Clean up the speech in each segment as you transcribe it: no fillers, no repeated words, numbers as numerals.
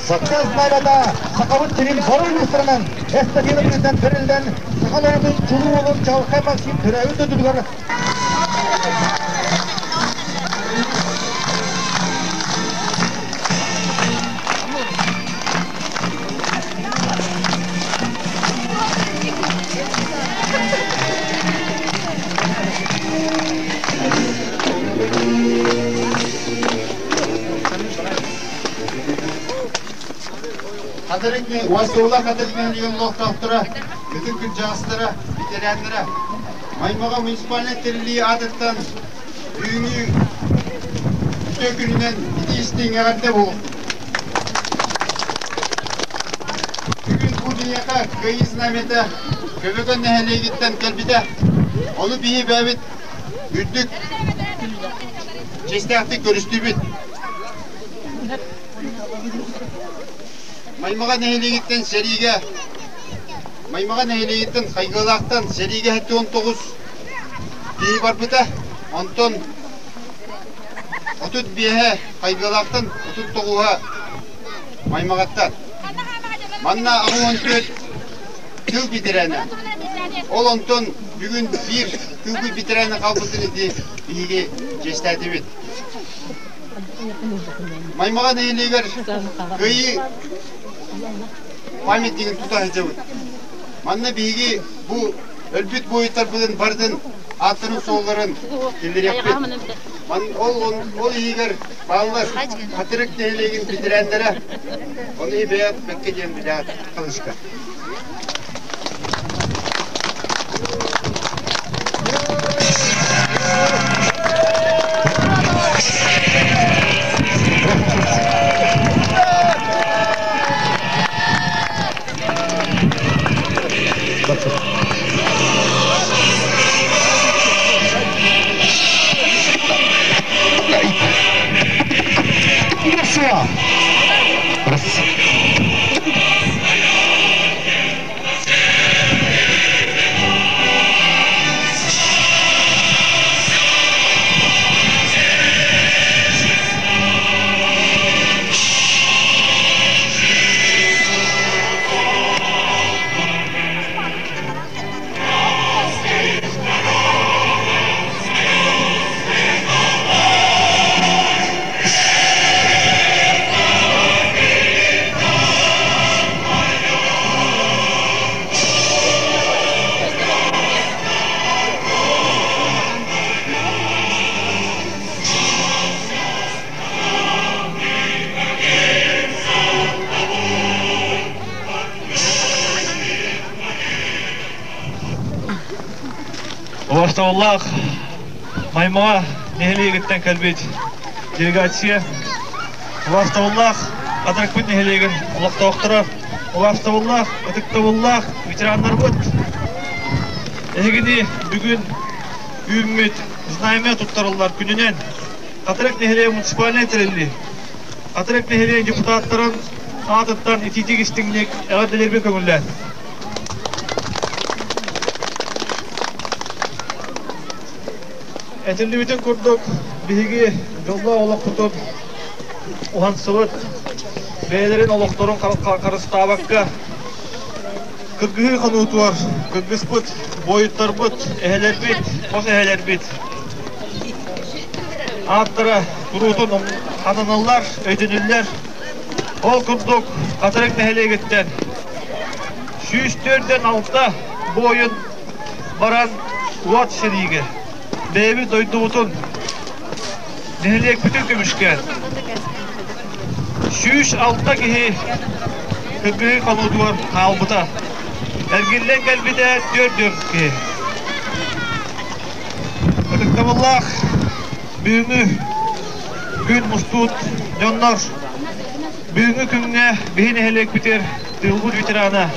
Саха знамята Сахабыт сирин бары улуустарынан эстафета быһыытынан бэриллэн саха норуотун чулуу уолун Чаҕылхай Максим төрөөбүт дойдутугар Хатырык Уастуулах Хатырык нэһилиэгин олохтоохторо, ытык кырдьаҕастара, ветераннара, Маймаҕа муниципальнай тэриллии аатыттан бүгүҥҥү үтүө күнүнэн итии-истиҥ эҕэрдэ буолуохтун! Бүгүн бу биһиэхэ Кыайыы знамята Көбөкөн нэһилиэгиттэн кэлбитэ. Ону биһи бэйэбит үрдүк чиэстээхтик көрүстүбүт. Маймаҕа нэһилиэгиттэн сэриигэ Маймаҕа нэһилиэгиттэн Хайгыалаахтан сэриигэ 79 киһи барбыта. Онтон 35-э Хайгыалаахтан, 39-а Маймаҕаттан. Манна 84 тыл бэтэрээнэ. Ол онтон бүгүн биир тылбыт бэтэрээнэ хаалбытын ити биһиги чиэстээтибит. Маймаҕа нэһилиэгэр Кыайыы памятнигын тута сылдьабыт. Манна биһиги бу өлбүт буойуттарбытын барытын ааттарын-суолларын киллэриэхпит. Ол, ол иһигэр бааллар Хатырык нэһилиэгин бэтэрээннэрэ. Ону бэйэт бэккэ диэн билээт халыска. Убастабыллаах Маймаҕа нэһилиэгиттэн кэлбит делегация, убастабыллаах Хатырыкпыт нэһилиэгин олохтоохторо, убастабыллаах, ытыктабыллаах ветераннарбыт, эһигини бүгүн үүммүт знамя туттарыллар күнүнэн Хатырык нэһилиэгэ муниципальнай тэриллии Хатырык нэһилиэгин депутаттарын аатыттан итиитик истиҥник эҕэрдэлиирбин көҥүллээн. Этиллибитин курдук, биһиги дьоллоох олохпутун уһансыбыт, бэйэлэрин олохторун харыстаабакка, кыргыһыы хонуутугар кыргыспыт буойуттарбыт, эһэлэрбит, хос эһэлэрбит ааттара куруутун ананаллар, өйдөнүллэр. Ол курдук, Хатырык нэһилиэгиттэн 146 буойун баран уот сэриигэ бэйэбит дойдубутун, нэһилиэкпитин көмүскээн 106 киһи кыргыһыы хонуутугар хаалбыта. Эргиллэн кэлбитэ 4 киһи. Ытыктабыллаах бүгүҥҥү күн мустуут дьоннор, бүгүҥҥү күҥҥэ биһи нэһилиэкпитигэр тыылбыт ветерана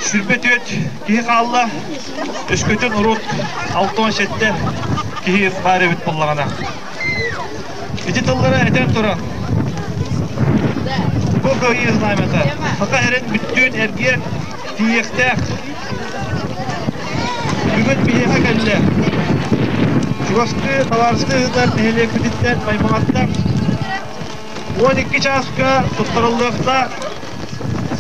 24 киһи хаалла, өскөтүн урут 67 киһи баар эбит буоллаҕына. Ити тыллары этэн туран, Бу кыайыы знамята Саха эрин бүттүүн эргиэн тиийиэхтээх. Бүгүн биһиэхэ кэллэ. Чугастыы табаарыстыы ыытар нэһилиэкпититтэн Маймаҕаттан 12 чааска туттарыллыахтаах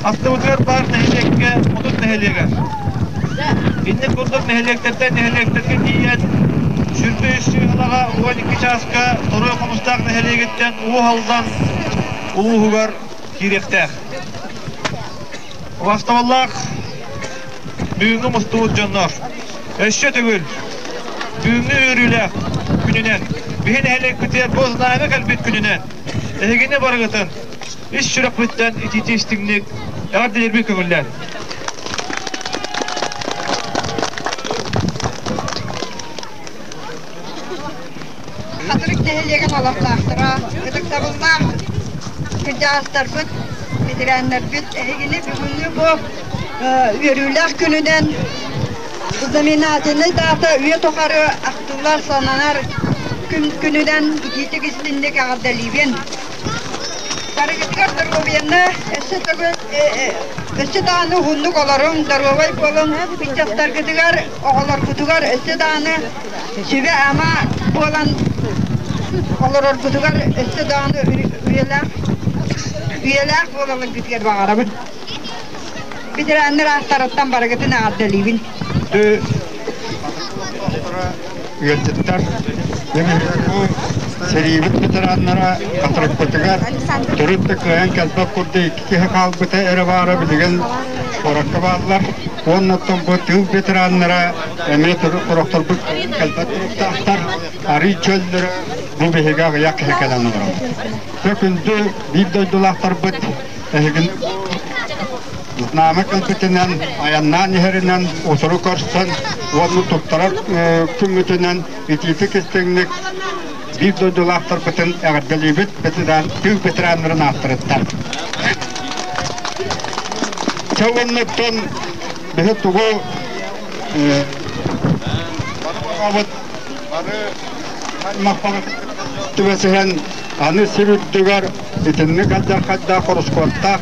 аттыбытыгар баар нэһилиэккэ 30 нэһилиэгэр. Инник курдук нэһилиэктэртэн нэһилиэктэргэ тиийэн Сүрбэ үс сыыһалаҕа 12 чааска Торуой Хомустаах нэһилиэгиттэн Уус Алдан улууһугар киириэхтээх. Убастабыллаах бүгүҥҥү мустубут дьоннор, өссө төгүл бүгүҥҥү үөрүүлээх күнүнэн, биһи нэһилиэкпитигэр бу знамя кэлбит күнүнэн эһигини барыгытын ис сүрэхпиттэн итиитии истиҥник эҕэрдэлиирбин көҥүллээн. Хатырык нэһилиэгин олохтоохторо, ытыктабыллаах кырдьаҕастарбыт, ветераннарбыт, эһигини бүгүҥҥү бу үөрүүлээх күнүнэн знаменательнай дата үйэ тухары ахтыллар, сананар күн күнүнэн итиитик истинник эҕэрдэлиибин. Барыгытыгар доруобуйаны өссө төгүл өссө даҕаны уһуннук олоруҥ, доруобай буолуҥ, ыччаттаргытыгар, оҕолоргутугар өссө даҕаны сүбэ-ама буолан олороргутугар өссө даҕаны үйэлээх үйэлээх буолалларгытыгар баҕарабын. Ветераннар ааттарыттан барыгытын эҕэрдэлиибин. Ыалдьыттар сэриибит ветераннара хатырыкпытыгар төрүт да кыайан кэлбэт курдук икки киһи хаалбыта эрэ баара билигин куоракка бааллар. Уонна оттон бу тыыл ветераннара эмиэ сорохторбут кэлбэт туруктаахтар. Арый чөллөрө бу биһиги аҕыйах киһи кэлэн олоробут. Дьэ күндү биир дойдулаахтарбыт эһигини Знамя кэлбитинэн, айаннаан иһэринэн утары көрсөн уонна туттарар күммүтүнэн итиитик истиҥник биир дойдулаахтарбытын эҕэрдэлиибит ветеран, тыыл ветераннарын ааттарыттан. Чэ уоннуттан биһи тугу бары бары аймахпар түбэсиһэн аны сир үрдүгэр итинник алдьархайдаах ороскуоттаах,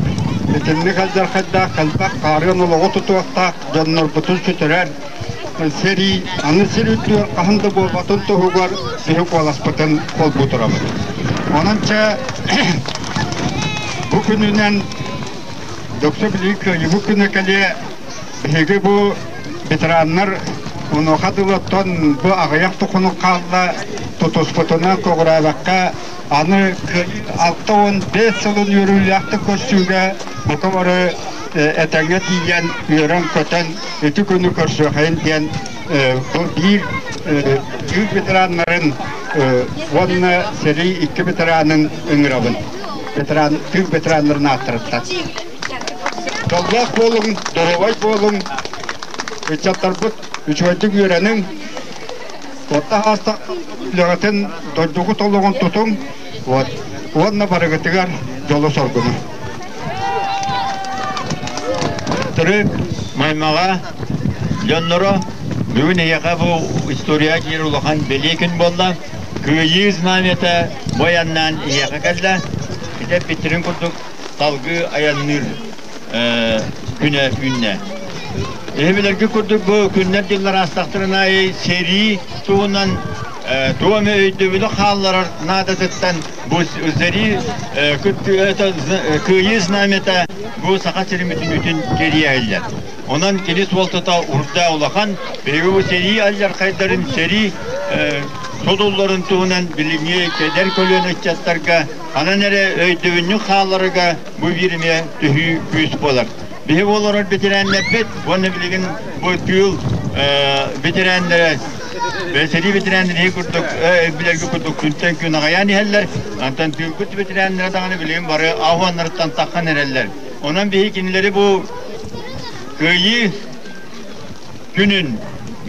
итинник алдьархайдаах элбэх хаарыан олоҕу тутуохтаах дьоннорбутун сүтэрэр сэрии аны сир үрдүгэр хаһан да буолбатын туһугар биһи куоласпытын холбуу турабыт. Онон чэ бу күнүнэн дөксө билии кыайыы күнэ кэлиэ. Биһиги бу ветераннар онуоха дылы оттон бу аҕыйах тохунук хаалла тутуспутунан көҕүрээбэккэ Аны 65 сылын үөрүүлээхтик көрсүүгэ бука бары этэҥҥэ тиийэн үөрэн-көтөн ити күнү көрсүөхэйин диэн бу биир тыыл ветераннарын уонна сэрии икки ветеранын ыҥырабын. Ветеран, тыыл ветераннарын ааттарыттан. Дьоллоох буолуҥ, доруобай буолуҥ, ыччаттарбыт үчүгэйдик үөрэниҥ, Орто хаастаах үлэҕитин дойдугут олоҕун тутуҥ вот уонна барыгытыгар дьолу-соргуну. Төрүт Маймаҕа дьонноро бүгүн эйиэхэ бу история киир улахан бэлиэ күн буолла. Кыайыы знамята бу айаннаан эйиэхэ кэллэ. Ити эппиттэрин курдук салгыы айанныыр күнэ үүннэ. Эһэбилэргэ курдук бу күннэр-дьыллар аастахтарын аайы сэрии туһунан туох эмэ өйдөбүлү хаалларар наадатыттан бу сэрии кыайыы знамята бу Саха сирин бүтүннүүтүн кэрийэ Онон кини суолтата урда улахан. Биһиги бу сэрии алдьархайдарын, сэрии содулларын туһунан билиҥҥи кэдэр көлүөнэ ыччаттарга ханан эрэ өйдөбүнньүк хаалларыга бу биир эмиэ төһүү күүс буолар. Биһи олорор бэтэрээннэрбит уонна билигин бу тыыл бэтэрээннэрэ сэрии бэтэрээннэрэ курдук билэргэ курдук күнтэн күн аҕайаан иһэллэр. Антон тыылбыт бэтэрээннэрэ даҕаны билигин бары аһуаннарыттан таххан эрэллэр. Онон биһи кинилэри бу кыайыы күнүн,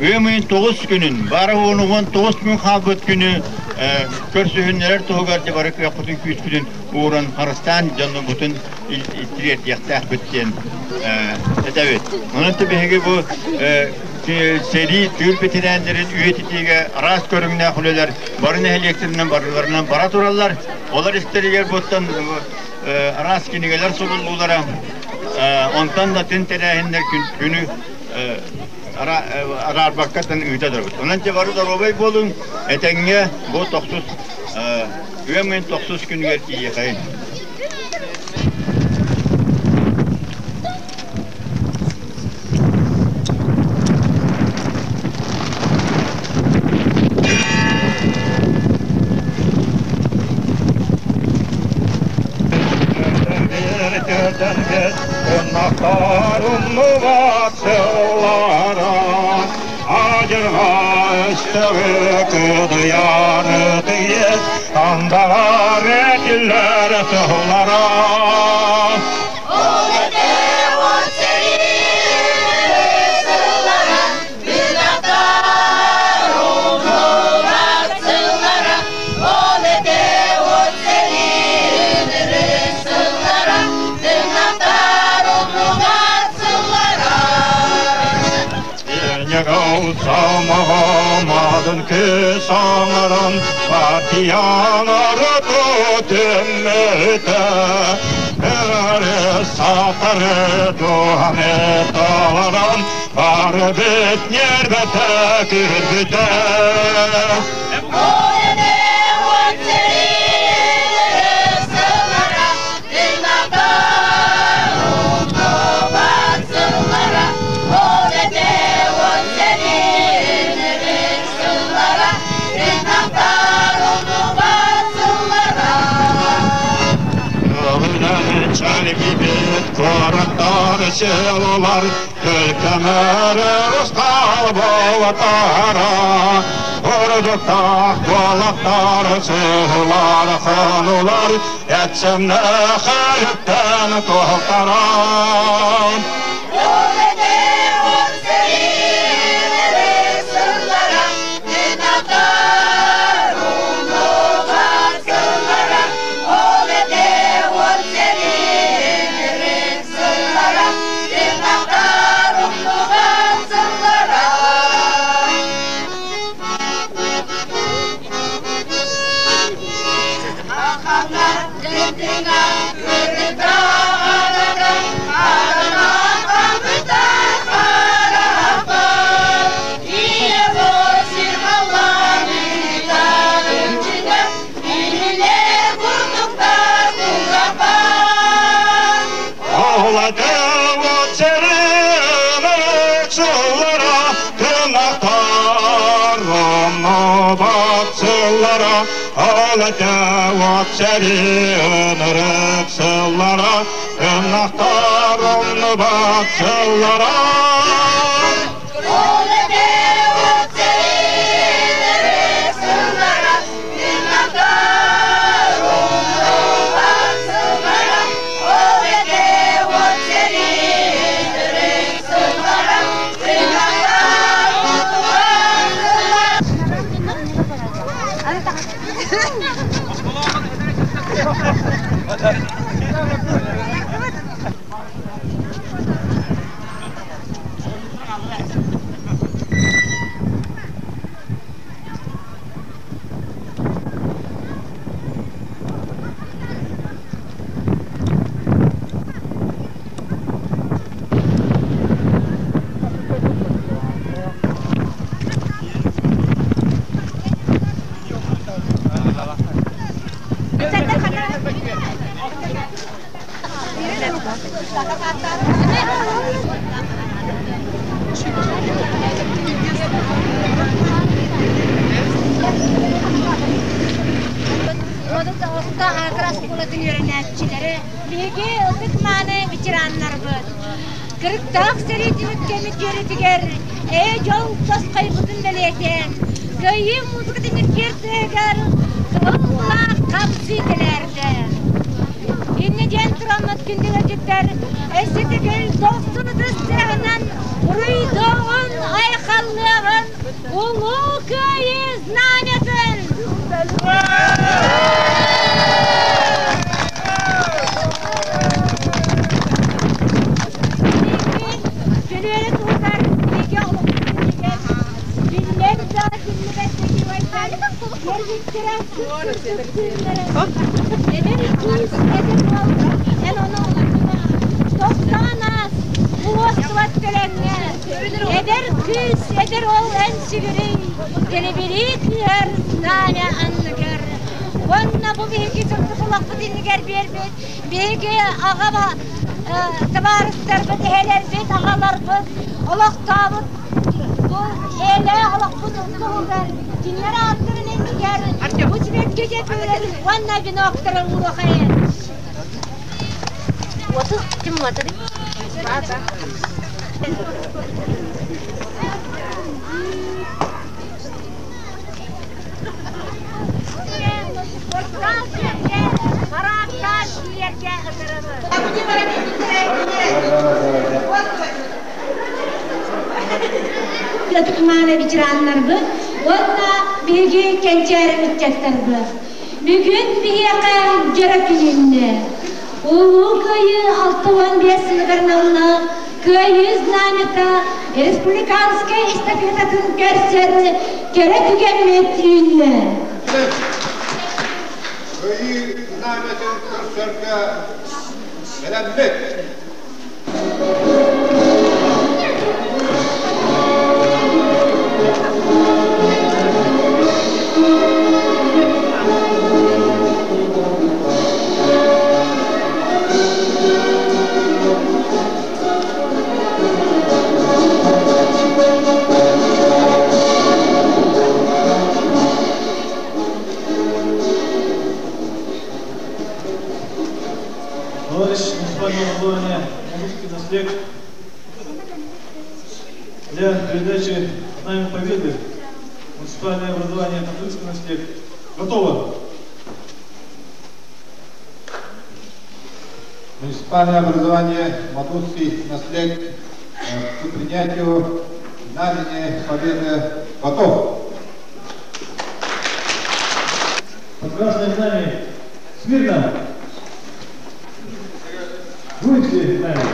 ыам ыйын 9 күнүн, баара 19 күн хаалбыт күнү көрсүһүннэрэр туһугар дьэ бары кыахпытын күүспүтүн ууран харыстаан дьоннорбутун тириэрдиэхтээхпит диэн этэбит. Онон биһиги бу Сэрии тыыл бэтэрээннэрин үйэтитиигэ араас көрүҥнээх үлэлэр бары нэһилиэктэринэн барыларынан бара тураллар. Олор истэригэр буттан араас кинигэлэр суруллуулара, онтон да атын тэрээһиннэр күнү араарбаккаттан ыыта турабыт. Онон дьэ бары доруобай буолуҥ, этэҥҥэ бу тохсус ыам ыйын тохсус күнүгэр тиийиэхэйин. Саңаран партиялары түммүтэ сатары туһаны таларан бары бит нербете күрбүтэ. Куораттар селолар көлкөмөрө рустал болатара Ордуктах болаттар сыһылар хонулар Этсемне хөрүттен туһуктаран. Биһиги ытык-мааны ветераннарбыт кырыктаах сэрии түмүккэммит үөрүүтүгэр ээ-дьол тосхойбутун бэлиэтээн, Кыайыы музыкатын ньиргиэр тыаһыгар кыһыл-былаах хапсыы тэлээрдэ. Инньэ диэн тураммыт күндү ыалдьыттар өссө төгүл дохсун ытыс тыаһынан уруйдуоҕун, айхаллыаҕын Улуу Кыайыы знамятын! Көлүөнэ туһугар биһиги олохпутун кэрэ сып-сырдык күннэрэ. Эдэр кыыс, эдэр уол, эн ону умнума. Тохтоон аас, уостубат төлөҥҥө. Эдэр кыыс, эдэр уол эн сүгүрүй, тэлибирии кыыһар знамя анныгар. Уонна бу биһиги сырдык олохпут иннигэр биэрбит биһиги аҕа табаарыстарбыт, эһэлэрбит, аҕаларбыт олохтообут бу эйэлээх олохпут туһугар кинилэр ааттарын иннигэр бу сибэкки дьэппүлэрин уонна веноктарын ууруохайын. Уоту ким уотары? Ытык-мааны ветераннарбыт уонна биһиги кэнчээри ыччаттарбыт. Бүгүн биһиэхэ дьоро күнүннэ. Улуу Кыайыы 65 сылыгар аналлаах Кыайыы знамята республиканскай эстафетатын көрсөр кэрэ түгэммит үүннэ. Кыайыы знамятын көрсөргө бэлэммит. Товарищ муниципального образования Мурманский наслег для передачи Знамя Победы муниципальное образование Мурманский наслег готово. Муниципальное образование Мадутский наслег к принятию Знамени Победы готов. Под красное знамя смирно! Будьте нами!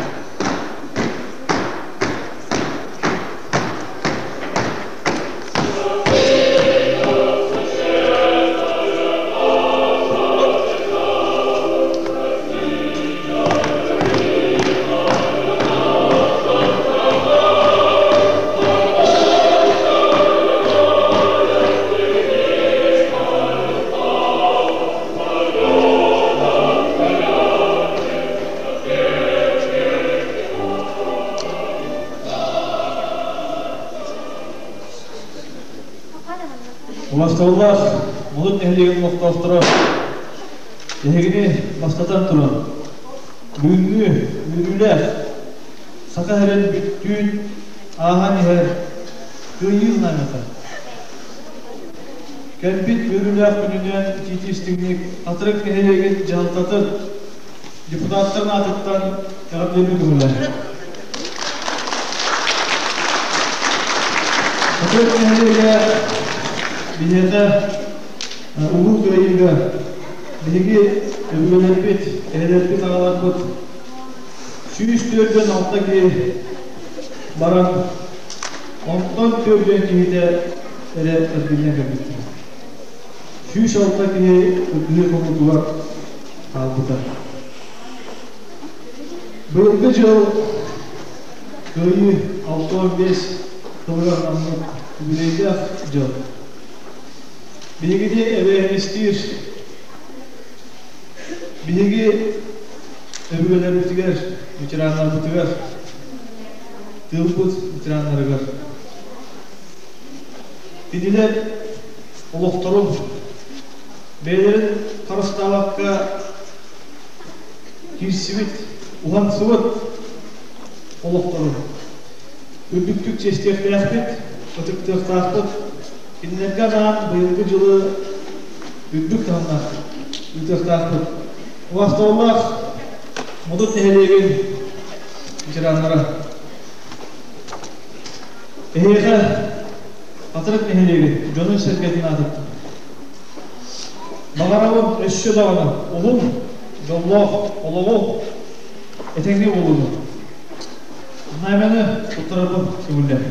Убастабыллаах Модут нэһилиэгин олохтоохторо, эһигини бастатан туран, бүгүҥҥү үөрүүлээх Саха сирин бүттүүн ааһан иһэр Кыайыы знамята кэлбит үөрүүлээх күнүнэн итиитии-истиҥник Хатырык нэһилиэгин дьаһалтатын депутаттарын аатыттан эҕэрдэлиибин көҥүллээн. Хатырык нэһилиэгэ биһиэхэ Улуу Кыайыыга биһиги өбүгэлэрбит, эһэлэрбит, аҕаларбыт 146 киһи баран, онтон 4 киһитэ эрэ эргиллэн кэлбиттэр. 106 киһи кыргыһыы хонуутугар хаалбыта. Быйылгы дьыл Кыайыы 65 сылыгар анаммыт үбүлүөйдээх дьыл. Биһигини эбээһинэстиир биһиги өбүгэлэрбитигэр, ветераннарбытыгар, тыылбыт ветераннарыгар кинилэр олохторун бэйэлэрин харыстаабакка киирсибит, уһансыбыт олохторун үрдүктүк чиэстиэхтээхпит, ытыктыахтаахпыт. Кинилэргэ анаан быйылгы дьылы үрдүк таһымнаахтык ыытыахтаахпыт. Убастабыллаах Модут нэһилиэгин ветераннара, эһиэхэ Хатырык нэһилиэгин дьонун-сэргэтин аатыттан баҕарабын өссө даҕаны уһун, дьоллоох олоҕу, этэҥҥэ буолууну. Знамяны туттарарбын көҥүллээн.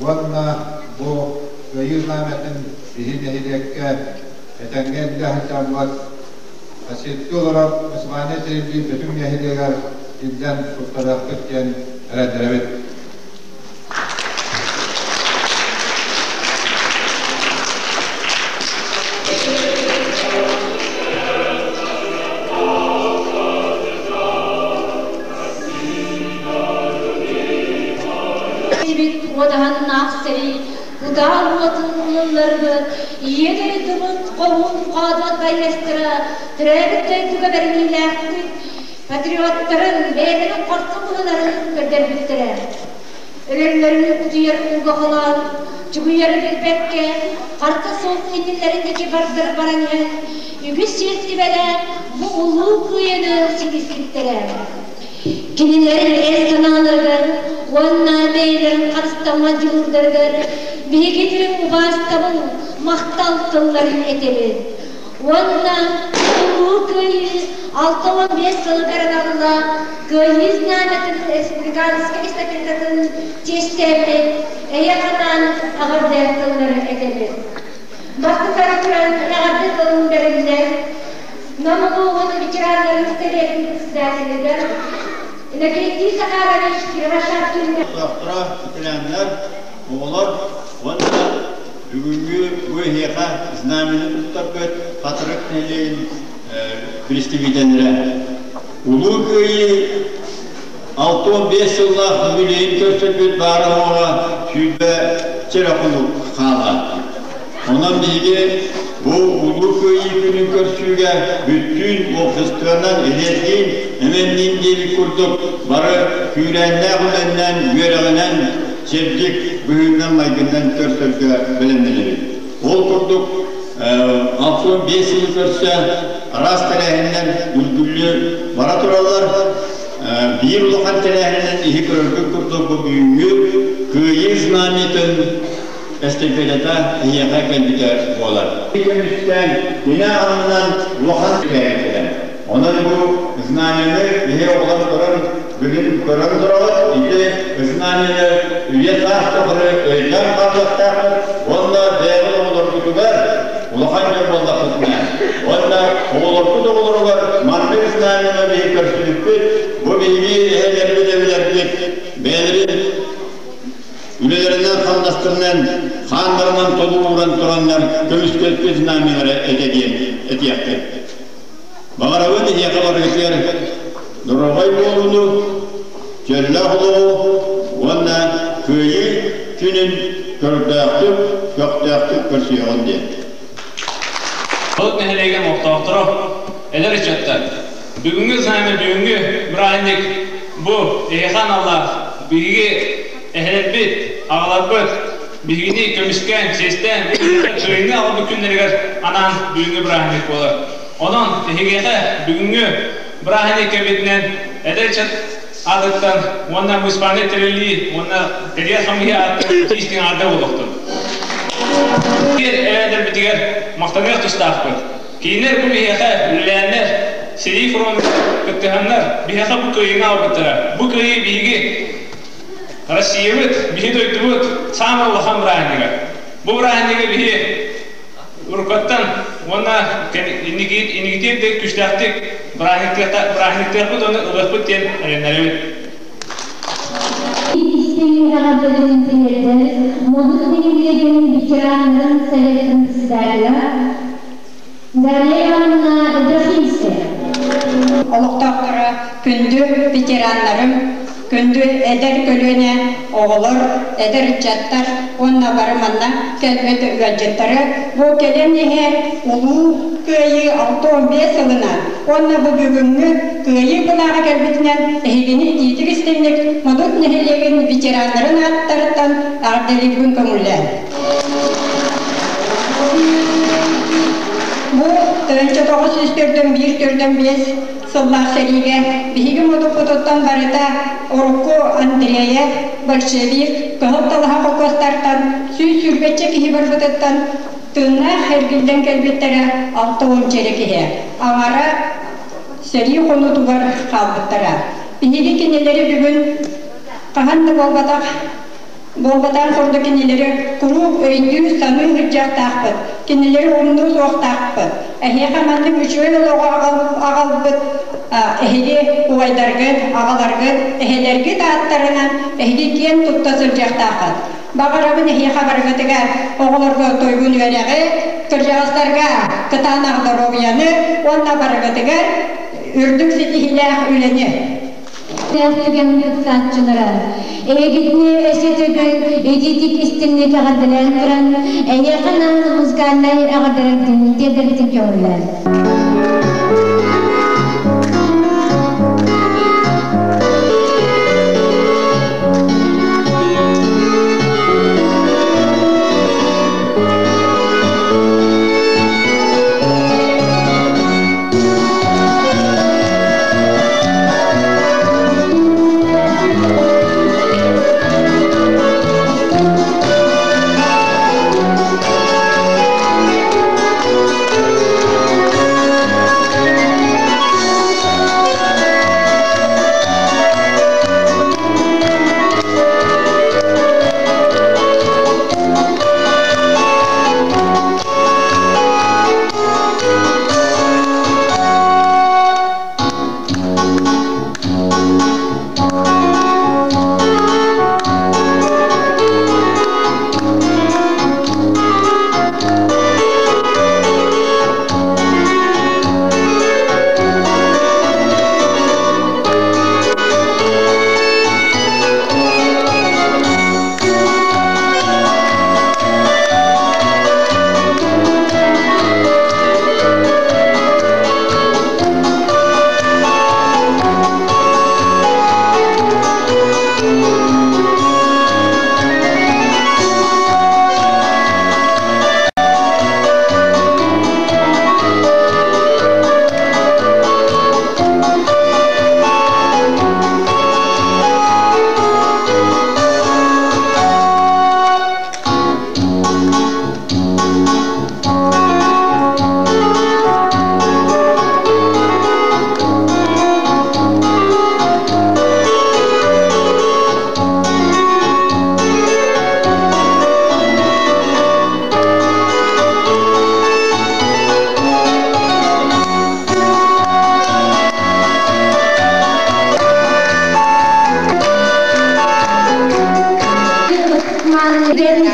Уонна бу Кыайыы знамятын биһи нэһилиэккэ этэҥҥэ илдьэ сылдьаммыт Сиргэ олорор название тэриллии Бөтүҥ нэһилиэгэр илдьэн туттарыахпыт диэн эрэннэрэбит. Уодаһыннаах сэрии Кутаа уотун ылылларбыт, Ийэ дойдубут хоһуун хоодуот байыастара төрөөбүт дойдуга бэриниилээхтик патриоттарын, бэйэлэрин хорсун быһыыларын көрдөрбүттэрэ. Өлөллөрүн утуйар ууга холоон, чугуйары билбэккэ, харса суох иннилэрин диэки бардар баран иһэн, үгүс сиэртибэлээх бу улуу кыайыыны ситиспиттэрэ. Кинилэр эр санааларыгар уонна бэйэлэрин харыстаммат дьулуурдарыгар биһиги дириҥ убаастабыл, махтал тылларын этэбит. Уонна Улуу Кыайыы 65 сылыгар аналлаах Кыайыы знамятын республиканскай эстафетатын чиэстээбит эйэ-ханаан эҕэрдэ тыллары этэбит. Бастатан туран эҕэрдэ тылын бэриллэр Нам улууһун ветераннарын сэбиэтин председателигэр Иннокентий Захарович Кривошапкиҥҥа Олохтоохторо ветераннар, оҕолор уонна бүгүҥҥү бу эһиэхэ знамяны туттарбыт Хатырык нэһилиэгин представителлэрэ Улуу Кыайыы 65 сыллаах юбилейын көрсөрбүт баара-суоҕа 20 чэрэ хонук хаалла. Онон биһиги бу Улуу Кыайыы күнүн көрсүүгэ бүттүүн обществонан эдэрдиин, эмэнниин диэбит курдук бары күүрээннээх үлэннэн, үөрэҕинэн, чэбдик быһыынан-майгыннан көрсөргө бэлэмнэнэбит. Ол курдук 65 сылы көрсө араас тэрээһиннэр үргүллүү бара тураллар. Биир улахан тэрээһининэн иһи көрөргүт курдук бу бүгүҥҥү Кыайыы знамятын эстафетата эһиэхэ кэлбитэ буолар. Көмүстээн, кини аннынан улахан кэлэн. Онон бу знамяны биһи оҕолор көрөн, бүгүн көрөн турабыт. Ити знамяны үйэ саас тухары өйдөөн хаалыахтаахпыт уонна бэйэбит оҕолорбутугар улахан дьон буоллахпытына уонна оҕолорбут оҕолоругар маннык знамяны биһи көрсүбүппүт. Бу биһиги эһэлэрбит эбэлэрбит бэйэлэрин үлэлэринэн-хамнастарынан, хааннарынан толууран тураннар көмүскэлпит знамялара этэ диэн этиэхпит. Баҕарабын эһиэхэ барыгытыгар доруобай буолууну, чөллөөх олоҕу уонна Кыайыы күнүн көрдөөхтүк, көхтөөхтүк көрсүөҕүн диэн. От нэһилиэгин олохтоохторо, эдэр ыччаттар, бүгүҥҥү знамя бүгүҥҥү бырааһынньык бу эһиэхэ аналлаах биһиги эһэлэрбит, аҕаларбыт биһигини көмүскээн, чиэстээн, кыайыыны аҕалбыт күннэригэр анаан бүгүҥҥү бырааһынньык буолар. Онон эһигиэхэ бүгүҥҥү бырааһынньык кэмитинэн эдэр ыччат аатыттан уонна муниципальнай тэриллии уонна тэрийэр хамыыһыйа ааттан истиҥ аата буолуохтун. Эбээлэрбитигэр махтаныах тустаахпыт. Кинилэр бу биһиэхэ үлэлээннэр, сэрии фронугар кыттыһаннар, биһиэхэ бу кыайыыны аҕалбыттара. Бу кыайыы биһиги Россиябыт, биһи дойдубут саамай улахан бырааһынньыга. Бу бырааһынньыгы биһи уруккаттан уонна инникитин да күүстээхтик бырааһынньыктыахпыт уонна ылыахпыт диэн эрэннэрэбит. Истиҥ эҕэрдэлэрин тириэрдэр Модут нэһилиэгин ветераннарын советын председателя Дарья Ивановна Эдрафинская. Олохтоохторо күндү ветераннарым, күндү эдэр көлүөнэ оҕолор, эдэр ыччаттар уонна бары манна кэлбит ыалдьыттары бу кэлэн иһэр Улуу Кыайыы 65 сылынан уонна бу бүгүҥҥү Кыайыы былааҕа кэлбитинэн эһигини итиитик истиҥник Модут нэһилиэгин ветераннарын ааттарыттан эҕэрдэлиирбин көҥүллээн. Бу 1941-45 сыллаах сэриигэ биһиги модуппутуттан барыта урукку Андреев, большевик, Кыһыл Талаһа холкуостартан 120 киһи барбытыттан тыыннаах эргиллэн кэлбиттэрэ 60 эрэ киһи. Аҥара сэрии хонуутугар хаалбыттара. Биһиги кинилэри бүгүн хаһан да буолбатах. Буолбатаҕын курдук кинилэри куруук өйдүү-саныы сылдьыахтаахпыт, кинилэри умнуо суохтаахпыт. Эһиэхэ маннык үчүгэй олоҕу аҕалбыт эһиги убайдаргыт, аҕаларгыт, эһэлэргит ааттарынан эһиги киэн тутта сылдьыахтааххыт. Баҕарабын эһиэхэ барыгытыгар оҕолорго туйгун үөрэҕи, кырдьаҕастарга кытаанах доруобуйаны уонна барыгытыгар үрдүк ситиһиилээх үлэни. Түгэн кыттааччылара, эһигитини өссө төгүл итиитик истиҥник эҕэрдэлээн туран, эйиэхэ анаан музыкальнай эҕэрдэлэрбитин тиэрдэрбитин көҥүллээн.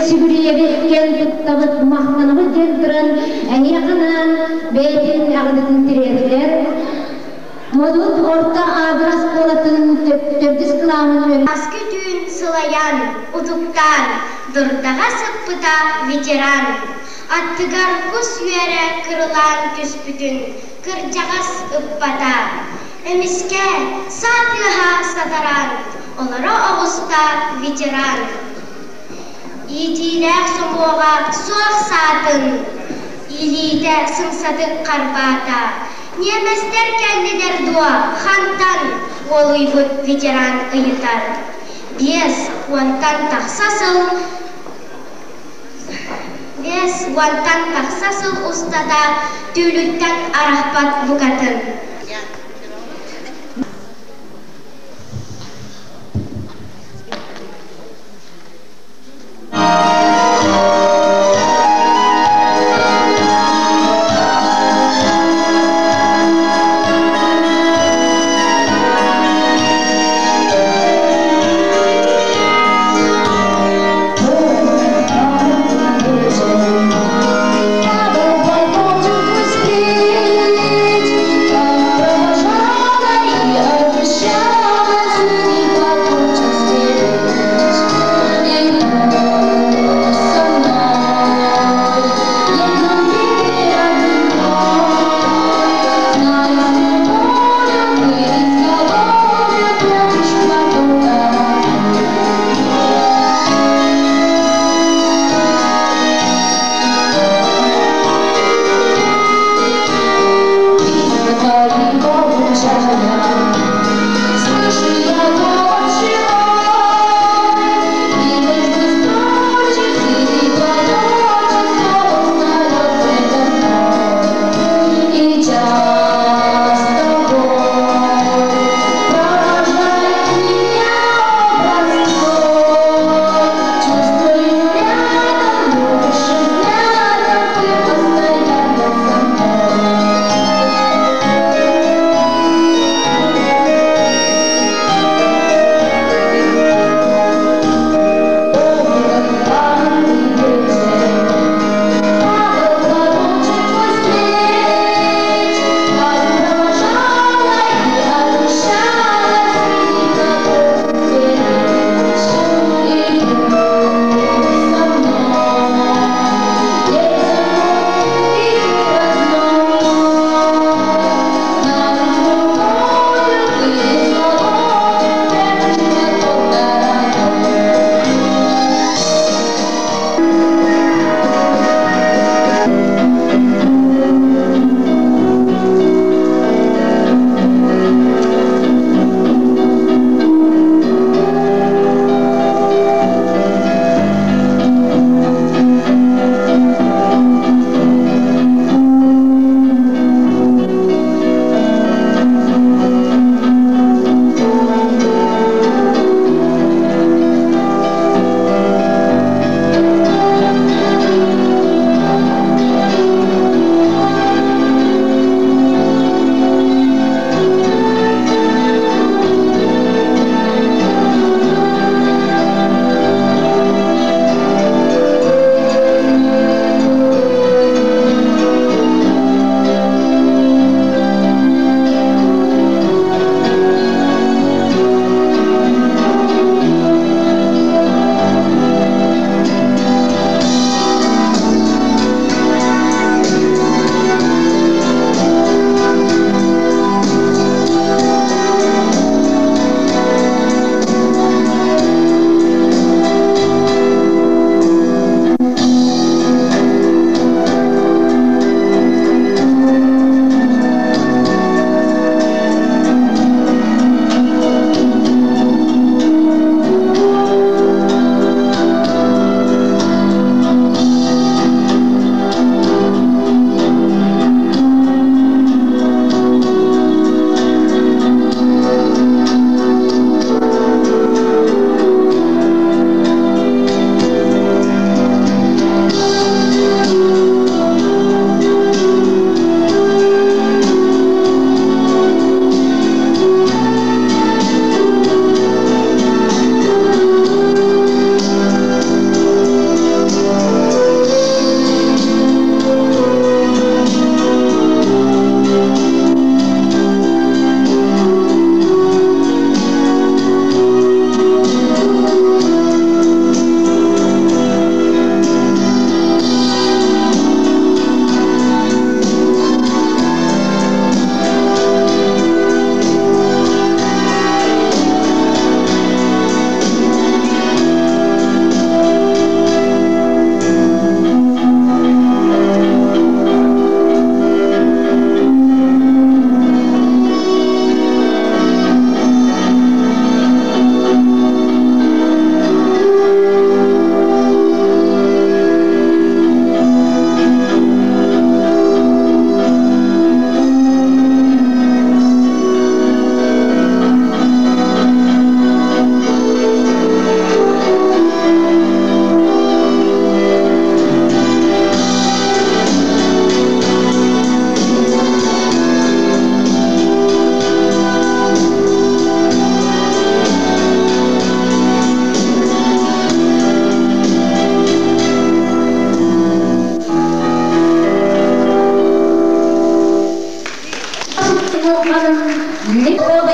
Сүгүрүйэбит, туттабыт, махтанабыт диэн туран, эйиэхэ бэйэтин эҕэрдэтин тириэрдэр. Модут орто аадыр оскуолатын төрдүс кылааһын Аскы түүн сылайан, утуктаан, дурдаҕа сыппыта ветеран. Аттыгар кус үөрэ кырылаан түспүтүн кырдьаҕас ыппата. Эмискэ саа тыаһа сатараан, олоро оҕуста ветеран. Иитиилээх сомуоҕа суох саатын, илиитэ сымсатык харбаата. Ньиэмэстэр кэллилэр дуо, хантан? Уолуйбут ветеран ыйытар. 50-тан тахса сыл 50-тан тахса сыл устата түүлүттэн арахпат букатын. Хочет успеть.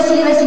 Василий Васильевич.